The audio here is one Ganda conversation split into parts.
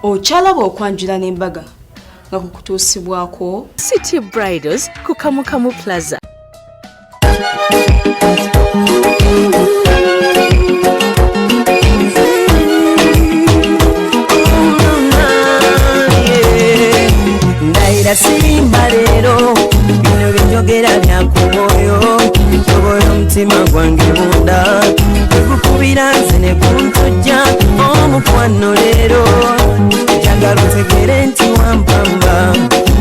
Okyalaba okwanjula n'embaga nga kukutuusibwako City Bridals ku Kamukamu Plaza. Ndayira sirimba leero, bino byenjogera bya ku mwoyo. Tobola omutima gwange munda, tegukubira nze ne guntujja. Omukwano leero njagala otegere nti wampamba,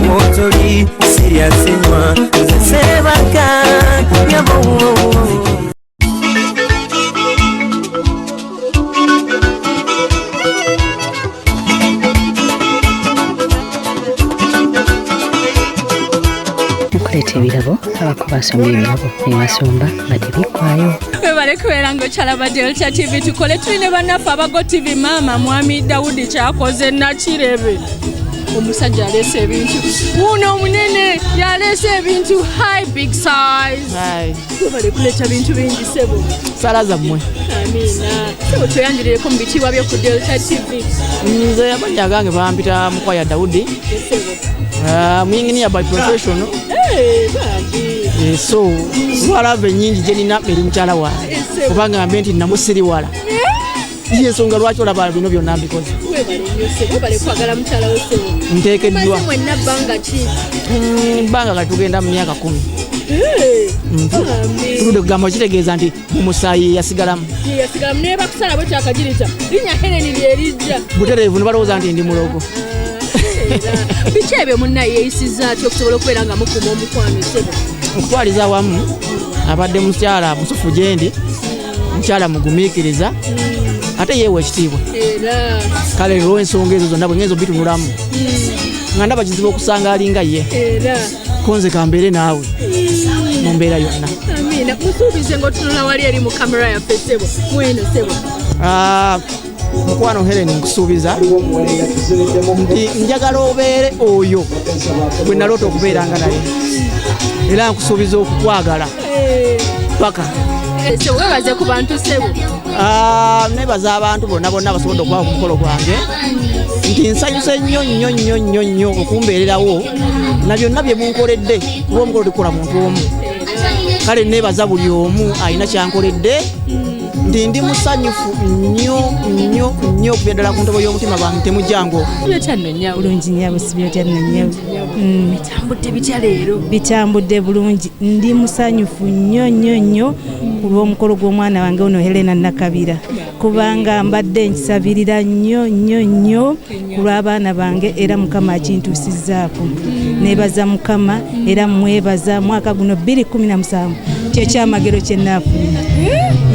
wotoli sirya sinywa, nze sebaka nyabo. Okuleeta ebirabo, abako basomba ebirabo ne basomba nga tebiggwayo. Webale kubeera nga okyalaba Delta TV. Tukole tulina bannaffe abago TV. Maama Mwami Dawudi kyakoze Nakirebe, omusajja aleese ebintu, wuuno omunene yaleese ebintu. Hi, big size. Webale kuleeta bintu bingi, sebo. Sala zammwe. Amiina, sebo. Tweyanjulireko mu bitiibwa byo ku Delta TV. Nze amannya agange bampita Mukwaya Dawudi. Sebo. Muyinginiya by profession. Eh, bambi. So lwalava ennyingi gye nina eri mukyala wange, kubanga mbe nti namusiriwala, yensonga lwaki olaba bino byonna mbikoze. Webale nnyo, sebo. Webale kwagala mukyala wo, sebo. Nteekeddwa. Maze mwenna bbanga ki? Bbanga kati tugenda mu myaka 10. Eh, bambi. Tuludde kugamba kitegeeza nti mu musaayi yasigalamu. Yasigalamu naye bakusalabo kyakagirita linnya Hereni lyerijja. Butereevu ne balowooza nti ndi mulogo. Biki ebyo munnaye? Yeeyisizza atya okusobola okubeera nga mukuuma omukwano, sebo? Okutwaliza awamu abadde mukyala musufu gyendi, mukyala mugumiikiriza, ate yeewa ekitiibwa. Era Kale olw'ensonga ezo zonna bwe ngenza obitunulamu nga ndaba kizibu okusanga alinga ye. Era Konze kambeere naawe mu mbeera yonna. Amiina. Musuubize ng'otunula wali eri mu kamera yaffe, sebo, mweno, sebo. Ah, mukwano Helen, nkusuubiza nti njagala obeere oyo gwe naloota okubeeranga naye, era nkusuubiza okukwagala paka. Sebo, webaze ku bantu, sebo. Ah, nebaza abantu bonna bonna basobodde okubawo ku mukolo gwange, nti nsanyuse nnyo nnyo nnyo nnyo nnyo okumbeererawo na byonna bye munkoledde, kuba omukolo tukola muntu omu. Kale nebaza buli omu alina kyankoledde, nti ndi musanyufu nnyo nnyo nnyo okubya ddala ku ntobo y'omutima gwange. Temujjango. Byotya nno, nnyabo? Bulungi, nnyabo. Sibyotya nno, nnyabo? Bitambudde bitya leero? Bitambudde bulungi. Ndi musanyufu nnyo nnyo nnyo ku lw'omukolo gw'omwana wange ono Helena Nakabira, kubanga mbadde nkisabirira nnyo nnyo nnyo ku lw'abaana bange, era Mukama akintuusizzaako. Neebaza Mukama era mwebaza. Mwaka guno 2017 kyekyamagero kye naafuna.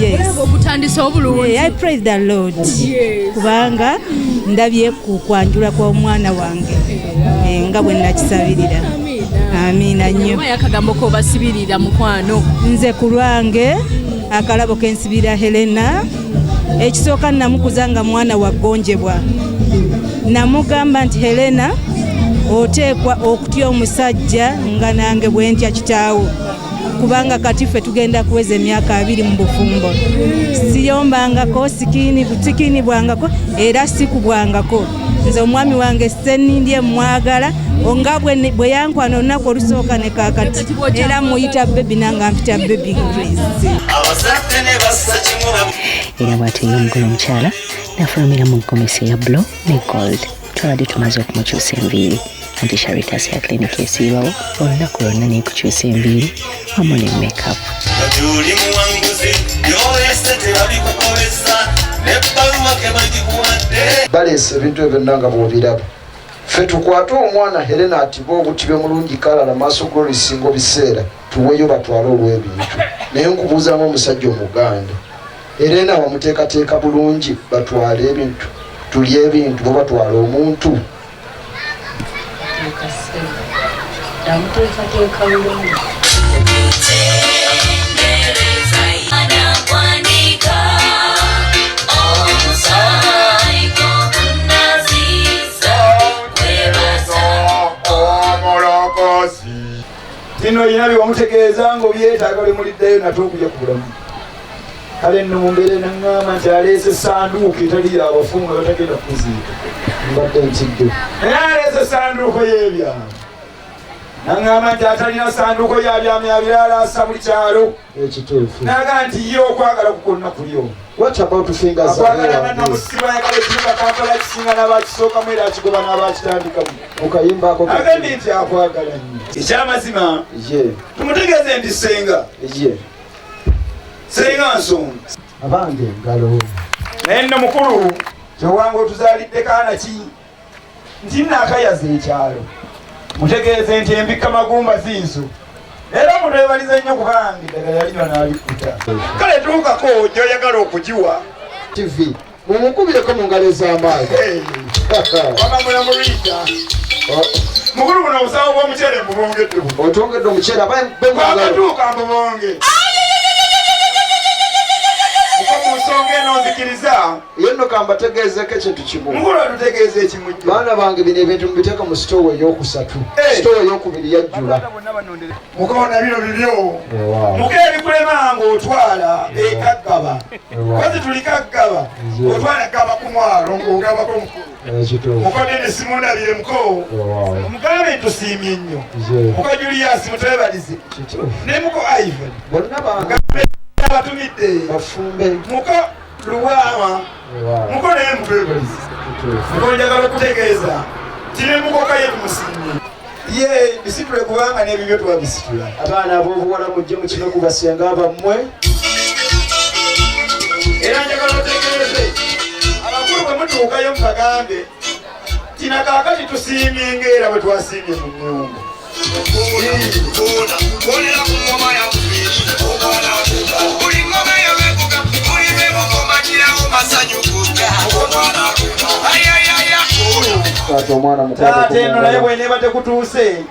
Yes. Olaba ogutandise obulungi. I praise the Lord kubanga ndabye ku kwanjula kw'omwana wange nga bwe nakisabirira. Amiina nnyo. Oba akagambo k'obasibirira, mukwano? Nze ku lwange akalabo kensibira Helena, ekisooka namukuza nga mwana wa gonjebwa. Namugamba nti, "Helena, oteekwa okutya omusajja nga nange bwe ntya kitaawo," kubanga kati ffe tugenda kuweza emyaka 20 mu bufumbo. Siyombangako, sikiinibwangako, era sikubwangako. Nze omwami wange Senindye mwagala nga bwe yankwana olunaku olusooka ne kaakati, era muyita baby, nange ampita baby Grace. Era bw'atyo ye omugole omukyala n'afulumira mu gomesi eya blue ne gold. Twabadde tumaze okumukyusa enviiri, anti Sharitas ya clinic esiibawo olunaku lwonna n'ekukyusa enviiri wamu ne makeup. Tuli muwanguzi, byolese tebabikukolesa, nebbaluwa kebagikuwadde. Baleese ebintu ebyo byonna nga bw'obiraba. Ffe tukwate omwana Helena atibe obutibe mulungi kalala maaso g'olusingo biseera tuweeyo batwale olw'ebintu. Naye nkubuuza ng'omusajja Omuganda, Helena wamuteekateeka bulungi batwale ebintu, tulye ebintu, bo batwale omuntu? Namuteekateeka bulungi. Anakuandika omusaayi gw'okunaziza kwebaza. Omulokozi tino olina byewamutegeeza nga obyetaaga lwemuliddeyo nate okulya ku bulamu. Kale nno mu mbeera naŋŋamba nti aleese sanduuko etali yabafu nga batagenda kuziika. Mbadde ntidde. Era aleese sanduuko y'ebyama. Naŋŋamba nti atalina sanduuko ya byama yabirala buli kyalo. Ekituufu. N'agamba nti ye okwagala kukwonna kuli omwo. What about fingers? Akwagala bannamusiba ayagala ekibuga Kampala kisinga n'abakisookamu era akigoba n'abakitandikamu. Okayimba ako. Agambye nti akwagala nnyo. Ekyamazima Ye. tumutegeeze nti ssenga. Ye. Ssenga nsonga. Abange engalo. Naye nno mukulu kyowanga otuzaalidde kaana ki nti nno akayaza ekyalo. Mutegeeze nti embikka magumba ziizo. Era mutwebalize nnyo kubanga eddagala yalinywa n'alikuta. Kale tuukako gy'oyagala okugiwa. TV. Mumukubireko mu ngalo ez'amaanyi. Wama mulamu Rita. Mukulu buno obusawo bw'omuceere mbubongedde. Otwongedde omuceere Bwakatuuka mbubonge. Muko mu nsonga eno nzikiriza. Ye nno kambategeezeeko ekintu kimu. Mukulu atutegeeza ekimujjo. Baana bange bino ebintu mubiteeka mu sitoowa ey'okusatu. Sitoowa ey'okubiri yajjula. Mukoona bino bibyo. Muko ebikulema ng'otwala ekaggaba. Kozi tuli kaggaba. Otwala gaba ku mwalo ng'ogabako mukulu. Ekituufu. Muko Dennis mundabire muko. Omugambe tusiimye nnyo. Muko Julius mutwebalize. Ne muko Ivan. Bonna bange. Abatumidde. Bafumbe. Muko Luwawa. Muko naye mutwebalize. Muko njagala okutegeeza. Tine muko kaye tumusiimye. Ye bisitule kubanga n'ebibyo twabisitula. Abaana ab'obuwala mujje mukime ku basenga bammwe. Era njagala otegeeze abakulu bwe mutuukayo mubagambe tina kaakati tusiimye ng'era bwe twasiimye mu nnyumba. Taata omwana Taata eno naye bw'eneeba tekutuuse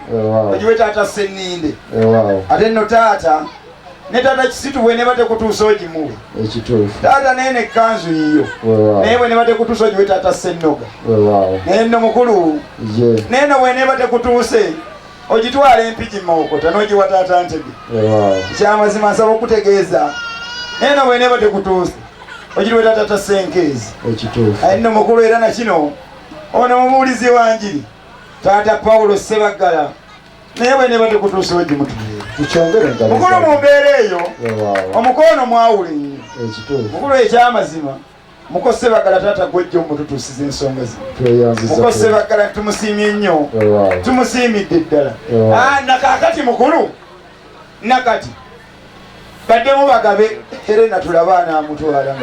ogiwe taata Sseninde. Ate nno taata ne taata Kisitu bw'eneeba tekutuuse ogimuwe. Ekituufu. Taata naye n'ekkanzu yiyo naye bw'eneeba tekutuuse ogiwe taata Ssennoga. Naye nno mukulu Ye. naye nno bw'eneeba tekutuuse ogitwala empigi mawokota n'ogiwa taata Ntege. Ekyamazima nsaba okutegeeza naye nno bw'eneeba tekutuuse ogiriwe taata Ssenkeezi. Ekituufu. Aye nno mukulu era na kino ono mubuulizi wa njiri taata Pawulo Ssebaggala naye bw'eneeba tekutuuse ogimutuule. Tukyongere engalo. Mukulu mu mbeera eyo omukono mwawule nnyo. Ekituufu. Mukulu ekyamazima muko Ssebaggala taata gw'ojja omututuusiza ensonga zino. Tweyanziza. Muko Ssebaggala tumusiimye nnyo. Tumusiimidde ddala. Nakaakati mukulu nakati baddemu bagabe Helena tulabe anaamutwala.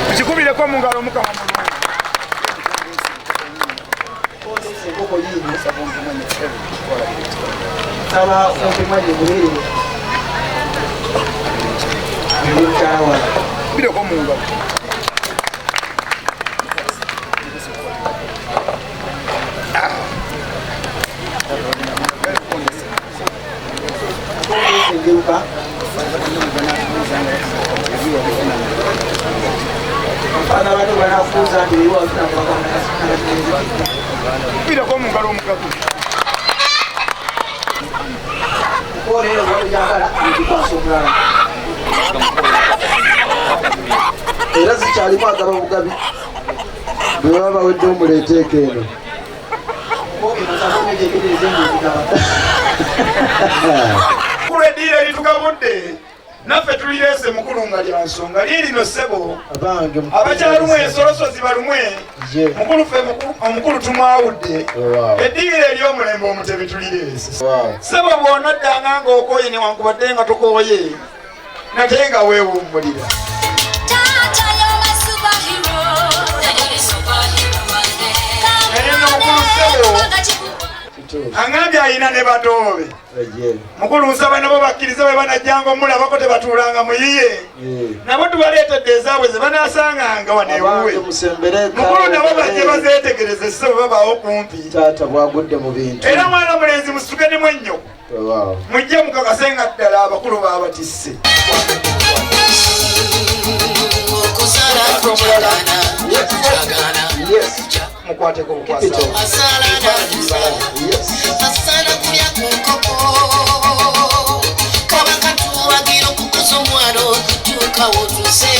Tukikubireko mu ngalo Mukama mulungi. Kubireko mu ngalo. Kubireko mu ngalo omugago. Era zikyalimu agaba bugabi. Bwe baba bawedde omuleeteeko eno. Mukulu eddiiro eritugabudde naffe tulireese mukulu nga lya nsonga liirino ssebo. Abakyalumwe ensolosozi balumwe mukulu ffe omukulu tumwawudde eddiiro ery'omulembe omutebi tulireese. Ssebo bw'onoddanga ng'okooye newankubadde nga tokooye nate nga weewummulira. Naye nno mukulu ssebo aŋambye alina ne batoobe. Mukulu nsaba nabo bakkirize bwe banajjanga omulabako tebatuulanga muyiye. Nabo tubaleetedde ezaabwe ze banaasanganga wano ewuwe. Mukulu nabo bajje bazeetegereze ssebo babaawo kumpi. Taata bwagudde mu bintu. Era mwana mulenzi musituke ne mwennyoko. Mujje mukakase nga ddala abakulu baabatisse. Mukwateko bukwasa. Asala kulya ku nkoko kabaka tuwagira okukuza omwalo okutuuka wotuse.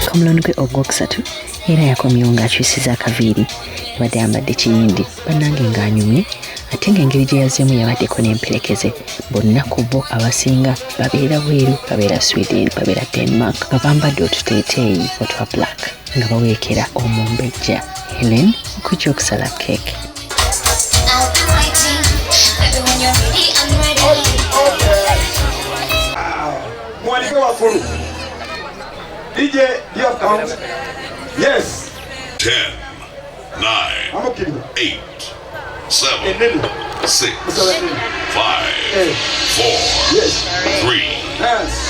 Ku mulundi gwe ogwokusatu era yakomyewo ng'akyusiza akaviiri, yabadde ayambadde kiyindi bannange ng'anyumye, ate ng'engeri gye yazzeemu yabaddeko n'emperekeze. Bonna ku bo abasinga babeera bweru, babeera Sweden, babeera Denmark, nga bambadde otuteeteeyi otwa black nga bawerekera omumbejja Helen okujja okusala keeki. Mwanike waggulu. DJ, do you have count? Yes. 10, 9, 8, 7, 6, 5, 4, 3,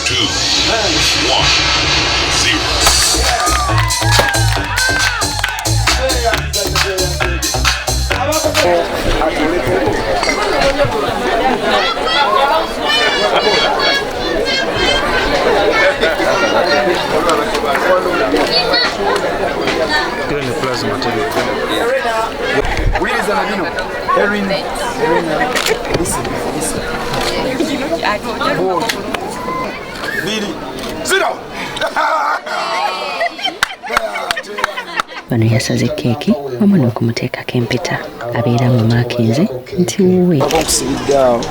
2, 1, 0. Wuliriza na bino. Erin, listen, listen. 2, 0. Bano yasaze keeki wamu n'okumuteekako empeta, abeera mu maakinze nti wuwe. Nkusibidde awo.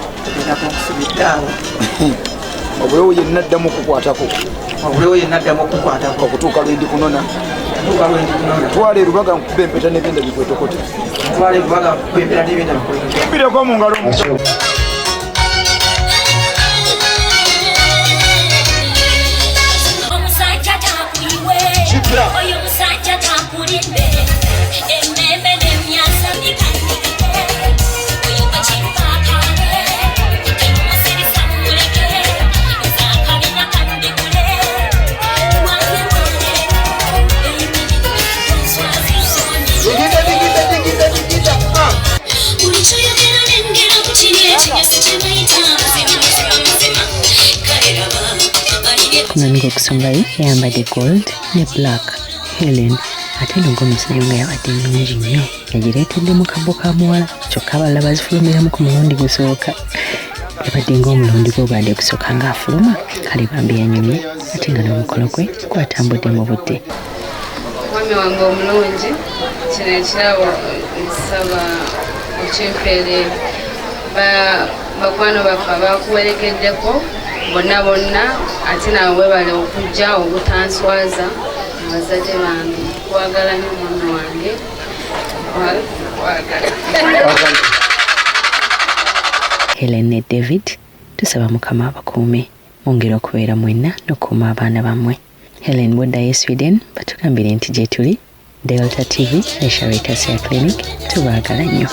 Obulewo yenna addamu okukwatako. Okutuuka lwe ndikunona. Twala erubaga nkuba empeta n'ebyenda bikwetokote. Mpireko mu ngalo. Omusajja takuyiwe, oyo musajja takulimbe, emmeme n'emyasa bikanyigire, oyo gwe kimpaakale, temumusirisa mumuleke, nze akabina kandikule, wange mwane, buli kyoyogera nengera ku kiri ekinyasi kye bayita amazima, mazima, mazima, kale laba balibye. Ku mulundi gw'okusongayo yayambadde gold ne black Helen, ate eno gomesi nayo nga yabadde nnungi nnyo, yagireetedde mu kabbo ka muwala, kyokka abalala bazifulumiramu ku mulundi gusooka. Yabadde ng'omulundi gwe ogwadde gusooka ng'afuluma, kale bambi yanyumye ate nga n'omukolo gwe gwatambudde mu budde. Mwami wange omulungi, kino ekirabo nsaba okimpeere bakwano baffe abakuwerekeddeko bonna bonna, ate nawe webale okujja obutanswaza mu bazadde bange. Nkwagala nnyo mwami wange, nkwagala. Helen ne David, tusaba Mukama abakuume, mwongere okubeera mwenna n'okukuuma abaana bammwe. Helen bw'oddayo e Sweden, batugambire nti gye tuli Delta TV ne Sharitas Hair Clinic tubaagala nnyo.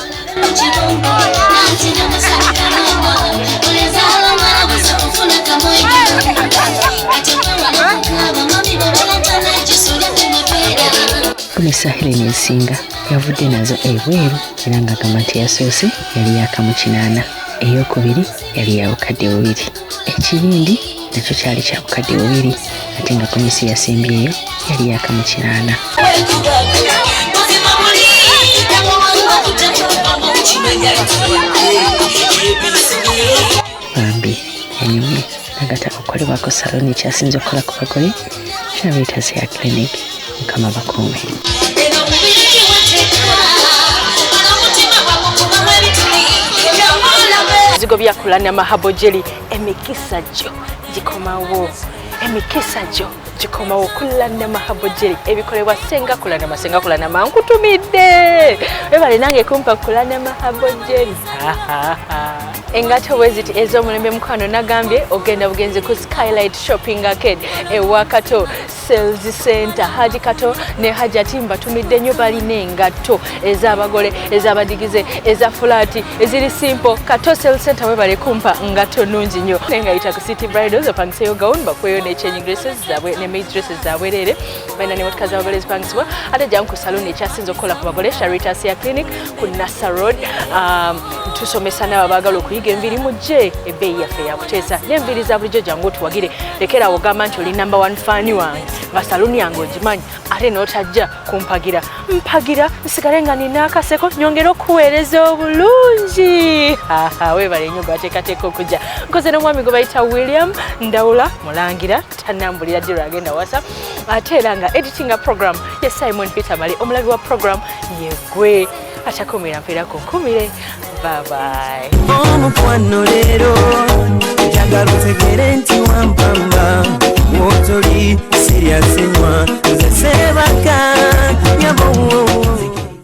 Gomesi Helen ezisinga yavudde nazo ebweru, era ng'agamba nti yasoose yali yakamu 8, eyokubiri yali ya 2000, ekiyindi nakyo kyali kya 2000, ate nga gomesi yasembyeyo yali yakamu 8. Bambi yanyumye nagata okukolebwako saloni ekyasinze okukola ku bagole Sharitas Hair Clinic. Mukama bakuume. Ebizigo bya Kulanama Herbal Jelly, emikisa gyo gikomawo, emikisa gyo gikomawo. Kulanama Herbal Jelly ebikolebwa Senga Kulanama, Senga Kulanama nkutumidde, webale nange kumpa Kulanama Herbal Jelly. Engatto bwe ziti ez'omulembe mukwano, nagambye ogenda bugenzi ku Skylight Shopping Arcade ewa Kato Sales Center. Haji Kato ne Hajati mbatumidde nnyo, balina engatto ez'abagole, ez'abadigize, eza fulaati, eziri simple. Kato Sales Center webale kumpa ngatto nnungi nnyo. Naye nga yita ku City Bridals opangiseyo gown, bakuweyo ne changing dresses zaabwe ne maid dresses zaabwereere. Balina n'emmotoka z'abagole zipangisibwa. Ate jangu ku saloon ekyasinze okukola ku bagole, Sharitas Hair Clinic ku Nassa Road. Tusomesa n'abo abaagala okuyiga. okuyiga enviiri mujje, ebbeeyi yaffe yakuteesa n'enviiri za bulijjo. Jangu otuwagire. Lekera ogamba nti oli number one fan wange nga saluni yange ogimanyi, ate n'otajja kumpagira. Mpagira nsigale nga nina akaseko, nyongere okuweereza obulungi. Weebale nnyo gwateekateeka okujja. Nkoze n'omwami gwe bayita William Ndawula Mulangira, tanambulira ddi lwagenda wasa. Ate era nga editinga program ye Simon Peter Male. Omulabi wa program yegwe atakumira mpeera kunkumire. Bye bye. Omukwano leero njagala otegere nti